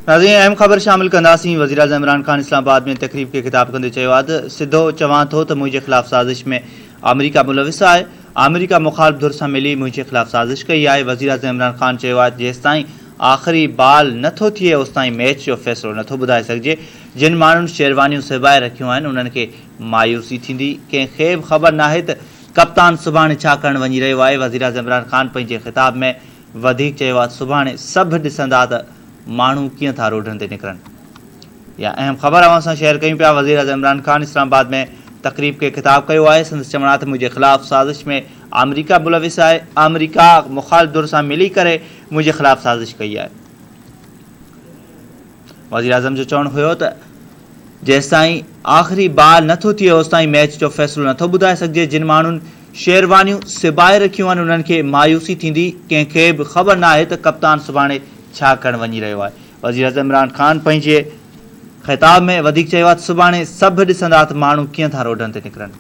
ناظرين اهم خبر شامل ڪنداسين وزيراعظم عمران خان اسلام آباد ۾ تقريب کي خطاب ڪندي چيو آهي ته سڌو چوان ٿو ته منهنجي خلاف سازش ۾ آمريڪا ملوث آهي آمريڪا مخالف ڌر سان ملي منهنجي خلاف سازش ڪئي آهي وزيراعظم عمران خان چيو آهي ته جيستائين آخري بال نه ٿو ٿئي اوستائين ميچ جو فيصلو نه ٿو ٻڌائي سگهجي جن ماڻهن شيروانيون سبائي رکيون آهن انهن کي مايوسي ٿيندي ڪنهن کي به خبر ناهي ته ڪپتان سڀاڻي ڇا ڪرڻ وڃي رهيو آهي وزيراعظم عمران خان پنهنجي خطاب ۾ وڌيڪ چيو آهي ته سڀاڻي سڀ ڏسندا ته ماڻهو ڪيئن ٿا روڊن تي نڪرن. اها اهم خبر اوهان سان شيئر ڪيون پيا وزيراعظم عمران خان اسلام آباد ۾ تقريب کي خطاب ڪيو آهي سندس چوڻ آهي ته منهنجي خلاف سازش ۾ آمريڪا ملوث آهي آمريڪا مخالف ڌر سان ملي ڪري منهنجي خلاف سازش ڪئي آهي. وزيراعظم جو چوڻ هيو ته جيستائين آخري بال نه ٿو ٿئي اوستائين ميچ جو فيصلو نه ٿو ٻڌائي سگهجي، جن ماڻهن شيروانيون سبائي رکيون آهن انهن کي مايوسي ٿيندي، ڪنهن کي به خبر ناهي ته ڪپتان سڀاڻي ڇا ڪرڻ وڃي رهيو آهي. وزيراعظم عمران خان پنهنجي خطاب ۾ وڌيڪ چيو آهي ته سڀاڻي سڀ ڏسندا ته ماڻهو ڪيئن ٿا روڊن تي نڪرن.